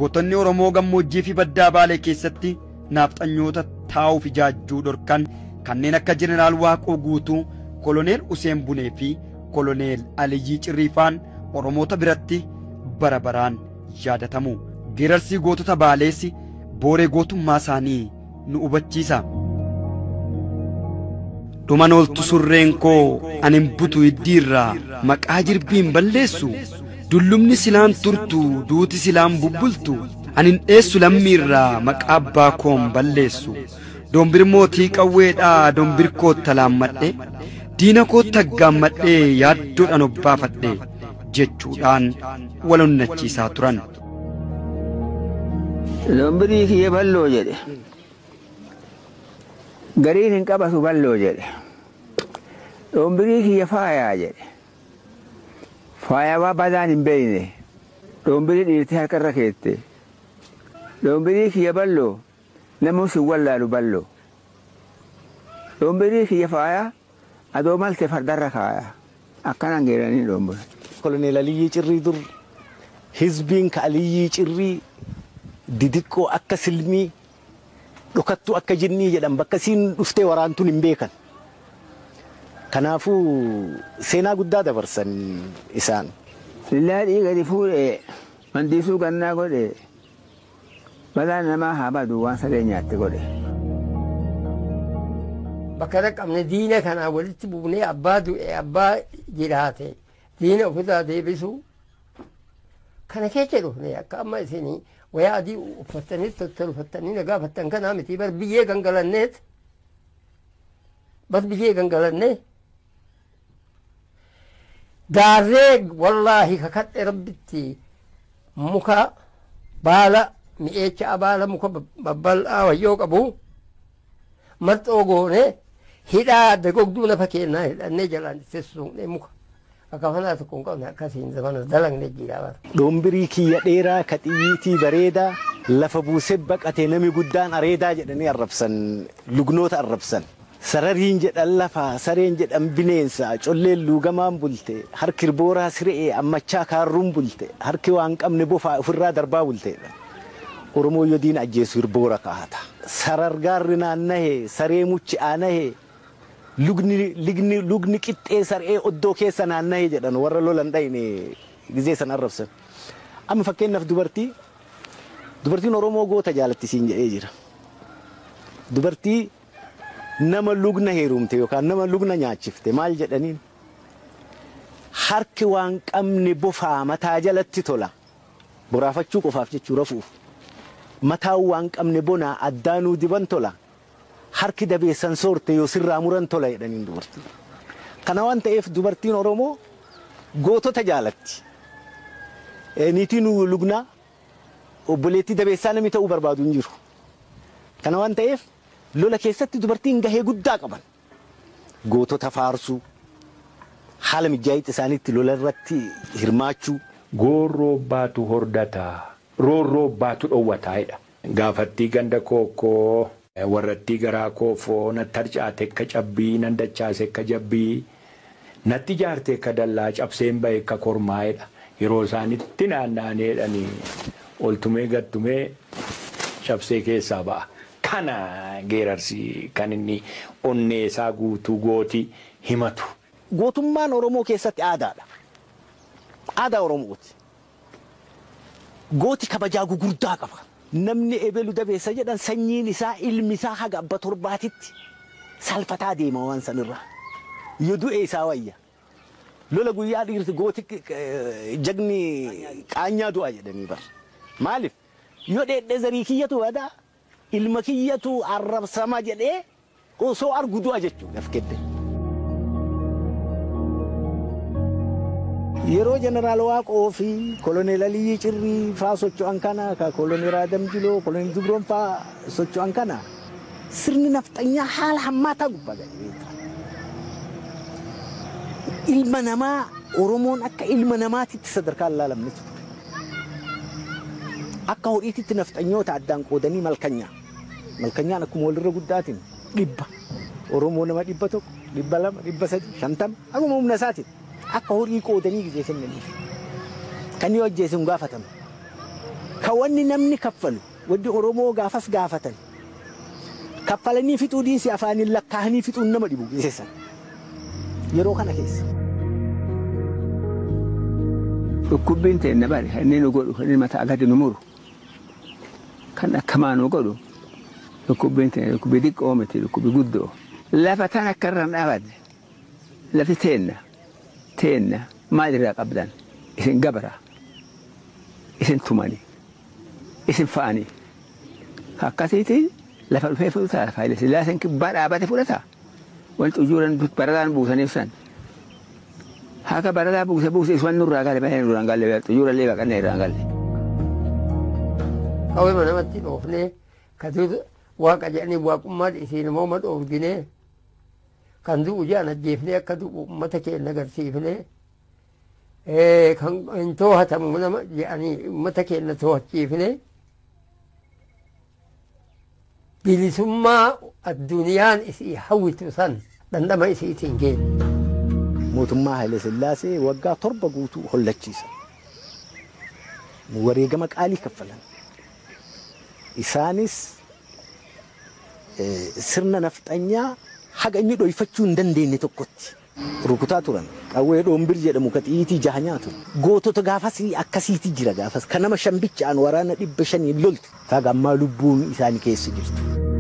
Gootonni Oromoo gammoojjii fi baddaa Baalee keessatti naafxanyoota taa'uuf ijaajjuu dhorkan kanneen akka Jeneraal Waaqoo Guutuu, Koloneel Useen Bunee fi Koloneel Aliyyii Cirriifaan Oromoota biratti bara baraan yaadatamu. Geerarsii gootota Baaleessi booree gootummaa isaanii nu hubachiisa. Dhuman ooltu surreen koo ani hin butu hiddiirraa maqaa jirbiin balleessu, dullumni silaan turtu duuti silaan bubbultu, ani hin dheessu lammiirraa maqaa abbaa koon balleessu. Dombir mootii qawweedhaa dombir kootta laammadhe, diina kootta aggaammadhee yaaddoodhaan obbaafadhe jechuudhaan wal onnachiisaa turan. Dombirii kiyya balloo jedhe. Gariin hin qabatu balloo jedhe. Dombirii kiyya faayaa jedhe. Faayawaa badaan hin beekne. Dombirii dhiirtee harkarra keette. Dombirii kiyya balloo namni si wallaalu balloo. Dombirii kiyya faayaa adoo malte fardarra kaaya. Akkanaan geeranii dombira. Koloneel Aliyyii Cirrii dur hizbiin ka Aliyyii Cirrii didiqqoo akka silmii dhokattuu akka jinnii jedhan bakka siin dhuftee waraantuun hin beekan. Kanaafuu seenaa guddaa dabarsan isaan. Sillaadhii gadi fuudhee mandiisuu gannaa godhee balaan namaa haa badu waan saree nyaatte godhe. Bakka dhaqqabne diina kanaa walitti buunee abbaa du'e abbaa jiraate diina ofirraa deebisuu kana keessa dhufne akka amma isinii wayaa adii uffattanii tottolfattanii nagaa uffattan kanaa miti bar biyyee gangalanneet bar biyyee gangalannee daarree wallaahi kakadhe rabbitti muka baala mi'eecha baala muka babbal'aa wayyoo qabu marxoo goone hidhaa dagogduu nafa keenyaa hidhannee jalaan itti suuqnee muka akafanaa tokko hin qabne akkasiin zamana dalagne jira bara. Dombirii kiyya dheeraa ka xiyyiitii bareedaa lafa buusee baqatee nami guddaan areedaa jedhanii arrabsan lugnoota arrabsan. Sarariin jedhan lafa sareen jedhan bineensa colleen luugamaan bulte harki booraa sire'ee ammachaa kaarruun bulte harki waan qabne bofaa ofirraa darbaa bulteedha. Oromoo yoo diina ajjeesu hirboora kaa'ata. Sarargaarri naannahee saree muchi aanahee lugni qixxee saree oddoo keessa naannahee jedhan warra lolan dhayne gizee san arrabsan. Amma fakkeenyaaf dubartiin Oromoo goota jaalatti siin jedhee jira. Dubartii nama lugna heerumte yookaan nama lugna nyaachifte maal jedhaniin harki waan qabne bofaa mataa jalatti tola. Boraafachuu qofaaf jechuu rafuuf. Mataa waan qabne bonaa addaanuu diban tola. Harki dabeessan soorte yoo sirraa muran tola jedhaniin dubartiin. Kana waan ta'eef dubartiin Oromoo gootota jaalatti. Niitiin lugnaa obboleettii dabeessaa namni ta'uu barbaadu hin jiru. Kana waan ta'eef lola keessatti dubartiin gahee guddaa qaban. Gootota faarsuu, haala mijaa'ina isaaniitti lola irratti hirmaachuu. Goorroo baatu hordataa, roorroo baatu dhowwataa jedha. Gaafattii ganda kookoo warrattii garaa koofoo natti harcaate akka cabbii nan dachaase akka jabbii natti ijaarte akka dallaa cabseen bahe akka kormaa jedha. Yeroo isaanitti naanna'anii oltumee gattumee cabsee keessaa ba'a. Kana geerarsi kan inni onnee isaa guutuu gooti himatu. Gootummaan Oromoo keessatti aadaadha. Aadaa Oromooti. Gooti kabajaa gugurdaa qaba. Namni ebelu dabeessa jedhan sanyiin isaa ilmi isaa haga abba torbaatitti salphataa deema waan sanirraa. Yoo du'e isaa wayya. Lola guyyaa dhiirti gooti jagni qaanyaa du'a jedhanii bar. Maaliif? Yoo dheedhee zarii kiyyatu badaa ilma kiyyatu arrabsama jedhee osoo argu du'a jechuudha of kenne. Yeroo Jeneraal Waaqoo fi Koloneel Aliyyii Cirrii faa socho'an kana ka Koloneel Adam Jiloo, Koloneel Dubroon faa socho'an kana sirni nafxanyaa haala hammaataa gubbaa ga'e. Ilma namaa Oromoon akka ilma namaatitti sadarkaa ilaalamne ture. Akka horiititti nafxanyoota addaan qoodanii malkanyaa. Malkanyaan akkuma walirra guddaatiin 100. Oromoo nama 100, 200, 300, 50 akkuma humna isaatiin. Akka horii qoodanii gizee kennaniif. Kan yoo ajjeese hin gaafatamu. Kan Ka wanni namni kaffalu wanni Oromoo gaafas gaafatan kaffalanii fixuu dhiisii afaaniin lakkaa'anii fixuun nama dhibu geessan yeroo kana keessa. Dhukkubbiin teenna bari inni nu godhu inni mataa gadi nu muru kan akkamaa nu godhu dhukkubbiin teenna dhukkubbii xiqqoo miti dhukkubbii guddoo. Lafa tan akka irra hin dhaabanne lafti teenna teenna maal irraa qabdan isin gabara isin tumani isin fa'anii akkasiitiin lafa dhufee fudhata lafa Haile Sillaaseen kibbaa dhaabate fudhata wanti ujuuran barataan buusaniif san. Haka barataa buuse buuse iswan nurraa gale malee nurraan galle xuyyoora illee baqannee irraan galle. Qawwee namatti dhoofnee kan waaqa jedhanii waaqummaan isiin immoo dhoofginee kan du'u jedhan ajjeefnee akka du'u uummata keenya agarsiifnee kan hin too'atamu nama jedhanii uummata keenya too'achiifnee bilisummaa addunyaan isii hawwitu san dhandhama isiitiin geenye. Mootummaa Haile Sillaasee waggaa 7 guutuu hollachiisa. Wareegama qaalii kaffalan. Isaanis sirna nafxanyaa haga inni dhoyfachuu hin dandeenye tokkotti rukutaa turan. Qawwee dhoombir jedhamu ka xiyiitii jaha nyaatu. Gootota gaafas akkasiiti jira gaafas. Kan nama shambicha'an waraana 500 loltu. Taga ammaa lubbuun isaanii keessa jirtu.